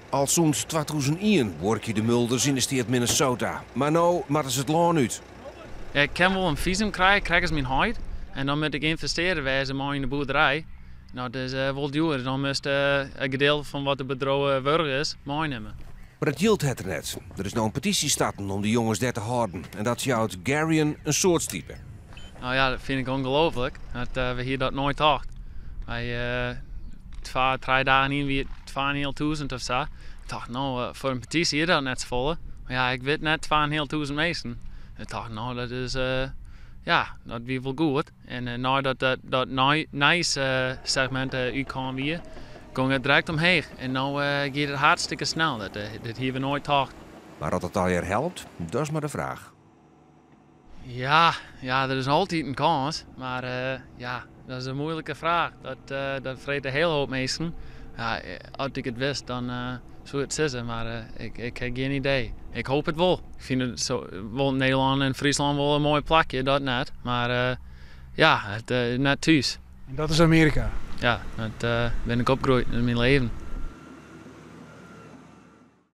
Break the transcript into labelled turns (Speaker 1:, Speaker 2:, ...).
Speaker 1: Al sûnt 2001 buorkje de Mulders yn de steat Minnesota, mar no moatte se it lân út.
Speaker 2: Ik kin wol in fisum krije, krekt as myn heit. En dan moat ik ynvestearder wêze mei yn de boerderij. No, dat is wol djoer. Dan moatst in gedeelte fan wat de bedriuw wurdich is meinimme.
Speaker 1: Mar dat jild hat er net. Der is no in petysje starten om de jonges dêr te hâlden en dat jout Garion in soad stipe.
Speaker 2: No ja, dat fyn ik ongelooflik. Dat, we hiene dat noait tocht. Wy, twa, trije dagen yn wie it 2500 of sa. Ik tocht, no, foar in petysje is dat net safolle. Mar ja, ik wit net 2500 minsken. Ik tocht, no, dat is, ja, dat wie wol goed. En neidat dat, dat nijssegmint útkaam wie, gong it direkt omheech. En no giet it hartstikke snel. Dat hiene we noait tocht.
Speaker 1: Mar oft it allegear helpt, dat is mar de fraach.
Speaker 2: Ja, ja, der is altyd in kâns. Mar ja, dat is in muoilike fraach. Dat, dat freget in hiele hoop minsken. Ja, as ik it wist, dan soe ik it sizze. Mar ik ha gjin idee. Ik hoopje it wol. Ik fyn it sa, wol Nederlân en Fryslân wol in moai plakje, dat net. Mar ja, it net thús.
Speaker 3: En dat is Amearika?
Speaker 2: Ja, dat bin ik opgroeid yn myn leven.